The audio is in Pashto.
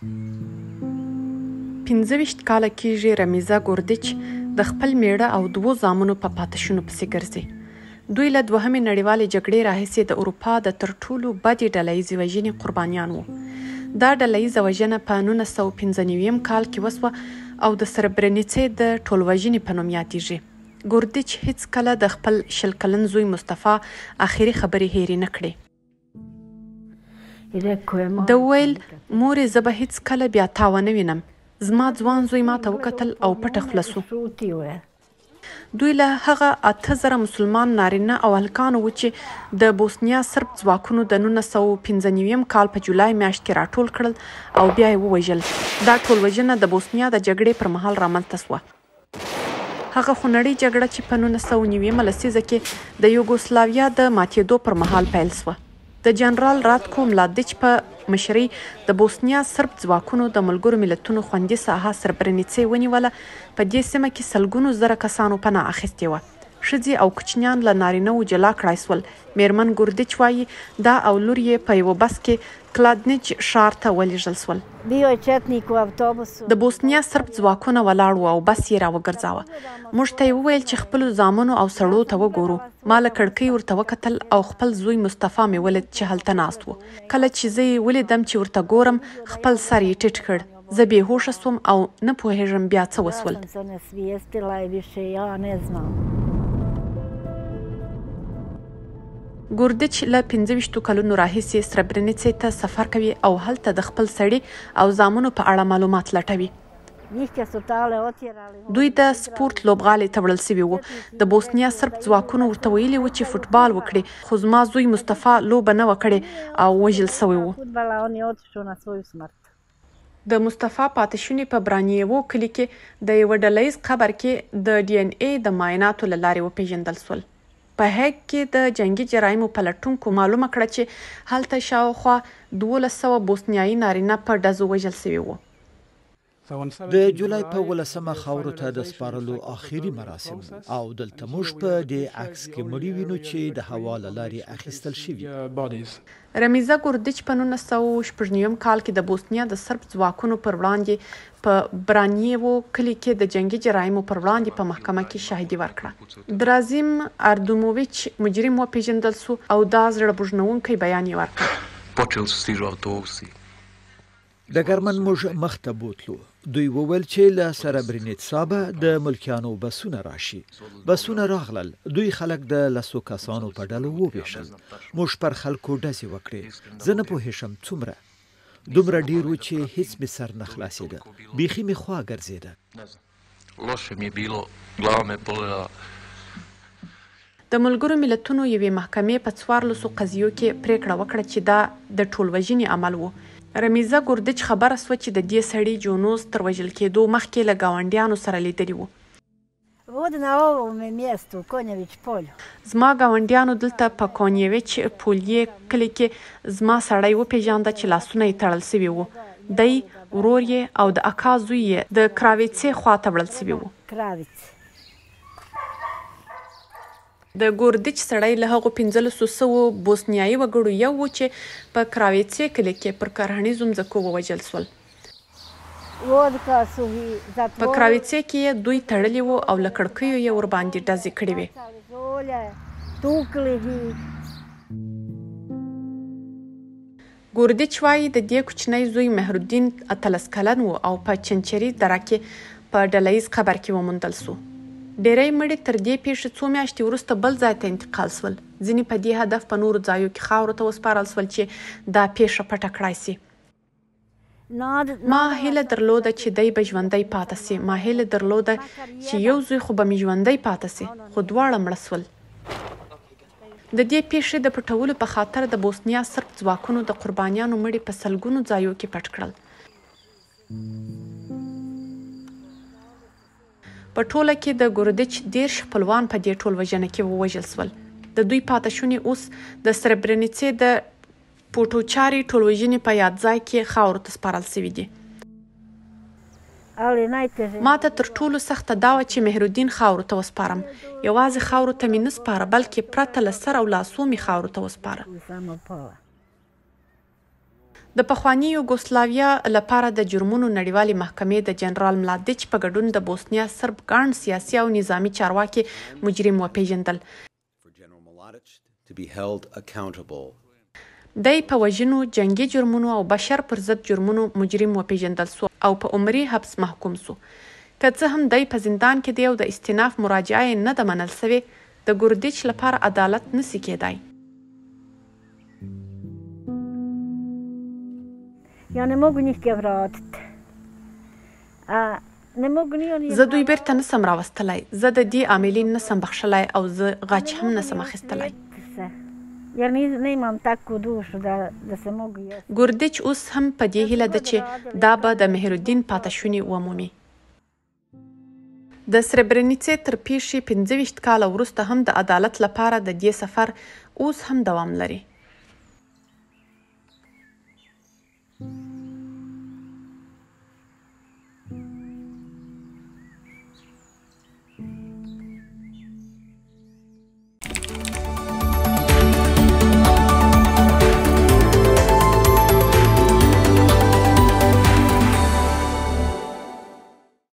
25 کاله کېږي رمیزه ګوردیچ د خپل مېړه او دوو زامنو په پاتې شونو پسې ګرځي. دوی له دوهمې نړیوالې جګړې راهیسې د اروپا د تر ټولو بدې ډله ییزې وژنې قربانیان وو. دا ډله ییزه وژنه په 1995 کال کې وشوه او د سربرنیڅې د ټولوژنې په نوم یادېږي. ګوردیچ هیڅکله د خپل 20 کلن زوی مصطفی اخري خبرې هېرې نه کړې. ده وویل، مورې زه به هیڅکله بیا تا ونه وینم. زما ځوان زوی ماته وکتل او پټه خوله شو. دوی له هغه 8000 مسلمان نارینه او هلکانو وو چې د بوسنیا سرب ځواکونو د 1995 کال په جولای میاشت کې راټول کړل او بیا یې ووژل. دا ټولوژنه د بوسنیا د جګړې پر مهال رامنځته شوه. هغه خونړۍ جګړه چې په 1990 لسیزه کې د یوګوسلاویا د ماتېدو پر مهال پیل شوه. د جنرال راتکو ملادیچ په مشرۍ د بوسنیا سرب ځواکونو د ملګرو ملتونو خوندي ساحه سربرنیڅې ونیوله. په دې سیمه کې سلګونو زره کسانو پناه اخیستې وه. ښځې او کوچنیان له نارینه وو جلا کړای شول. مېرمن ګوردیچ وايي، دا او لور یې په یوه بس کې کلادنیج ښار ته ولېږل شول. د بوسنیا سرب ځواکونه ولاړ وو او بس یې راوګرځاوه. موږ ته یې وویل چې خپلو زامنو او سړو ته وګورو. ما له کړکۍ ورته وکتل او خپل زوی مصطفی مې ولید چې هلته ناست و. کله چې زه یې ولیدم چې ورته ګورم، خپل سر یې ټیټ کړ. زه بې هوښه شوم او نه پوهېږم بیا څه وشول. ګوردیچ له 25 کلونو راهیسې سربرنیڅې ته سفر کوي او هلته د خپل سړي او زامنو په اړه معلومات لټوي. دوی د سپورت لوبغالي ته وړل شوي وو. د بوسنیا سرب ځواکونو ورته ویلي وو چې فوټبال وکړي، خو زما زوی مصطفی لوبه نه وه کړې او وژل شوی و. د مصطفی پاتې شوني په برانیوو کلي کې د یوه ډله ییز قبر کې د ډي ان اې د معایناتو له لارې وپېژندل شول. په هیګ کې د جنګي جرایمو پلټونکو معلومه کړه چې هلته شاوخوا 1200 بوسنیايي نارینه په ډزو وژل شوي وو. د جولای په 17مه خاورو ته د سپارلو آخري مراسم وو او دلته موږ په دې عکس کې مړي وینو چې د هوا له لارې اخیستل شوي. رمیزه ګوردیچ په 1996 کال کې د بوسنیا د سرب ځواکونو پر وړاندې په برانیوو کلي کې د جنګي جرایمو پر وړاندې په محکمه کې شاهدي ورکړه. درازیم اردوموویچ مجرم وپېژندل شو او دا زړه بوږنوونکی بیان یې ورکړ. ډګرمن موږ مخته بوتلو. دوی وویل چې له سربرینیتسا به د ملکیانو بسونه راشي. بسونه راغلل. دوی خلک د 10 کسانو په ډلو وویشل. موږ پر خلکو ډزې وکړې. زه نه پوهېږم څومره. دومره ډېر و چې هیڅ مې سر نه خلاصېده. بیخي مې خوا ګرځېده. د ملګرو ملتونو یوې محکمې په 14 قضیو کې پرېکړه وکړه چې دا د ټولوژنې عمل و. رمیزه ګوردیچ خبره شوه چې د دې سړي جونوز تر وژل کېدو مخکې له ګاونډیانو سره لیدلي وو. زما ګاونډیانو دلته په کونیویچ پولیې کلي کې زما سړی وپېژانده چې لاسونه یې تړل شوي وو. دی، ورور یې او د اکا زوی یې د کراویڅې خوا ته وړل شوي وو. د ګوردیچ سړی له هغو 1500 بوسنیايي وګړو یو و چې په کراویڅې کلي کې پر کرهڼیزو مځکو ووژل شول. په کراویڅې کې یې دوی تړلي وو او له کړکیو یې ورباندې ډزې کړې وې. ګوردیچ وايي د دې کوچنی زوی مهرالدین 18 کلن و او په چنچري دره کې په ډله ییز قبر کې وموندل شو. ډېری مړي تر دې پېښې څو میاشتې وروسته بل ځای ته انتقال شول. ځینې په دې هدف په نورو ځایو کې خاورو ته وسپارل شول چې دا پېښه پټه کړای شي. ما هیله درلوده چې دی به ژوندی پاته شي. ما هیله درلوده چې یو زوی خو به مې ژوندی پاته شي، خو دواړه مړه شول. د دې پېښې د پټولو په خاطر د بوسنیا سرب ځواکونو د قربانیانو مړي په سلګونو ځایو کې پټ کړل. په ټوله کې د ګوردیچ 30 خپلوان په دې ټولوژنه کې ووژل شول. د دوی پاتې شوني اوس د سربرنیڅې د پوټوچاري ټولوژنې په یاد ځای کې خاورو ته سپارل شوي دي. ما ته تر ټولو سخته دا وه چې مهرالدین خاورو ته وسپارم. یوازې خاورو ته مې نه سپاره، بلکې پرته له سر او لاسو مې خاورو ته وسپاره. د د پخواني یوګوسلاویا لپاره د جرمونو نړیوالې محکمې د جنرال ملادیچ په ګډون د بوسنیا صرب ګڼ سیاسي او نظامي چارواکي مجرم وپېژندل. دی په وژنو، جنګي جرمونو او بشر پر ضد جرمونو مجرم وپېژندل شو او په عمري حبس محکوم شو. که څه هم دی په زندان کې دی او د استیناف مراجعه یې نه ده منل شوې، د ګوردیچ لپاره عدالت نه شي کېدای. زه دوی بیرته نه سم راوستلای، زه د دې عاملین نه سم بخښلای او زه غچ هم نه سم اخیستلای. ګوردیچ اوس هم په دې هیله ده چې دا به د مهرالدین پاته شوني ومومي. د سربرنیڅې تر پېښې 25 کاله وروسته هم د عدالت لپاره د دې سفر اوس هم دوام لري.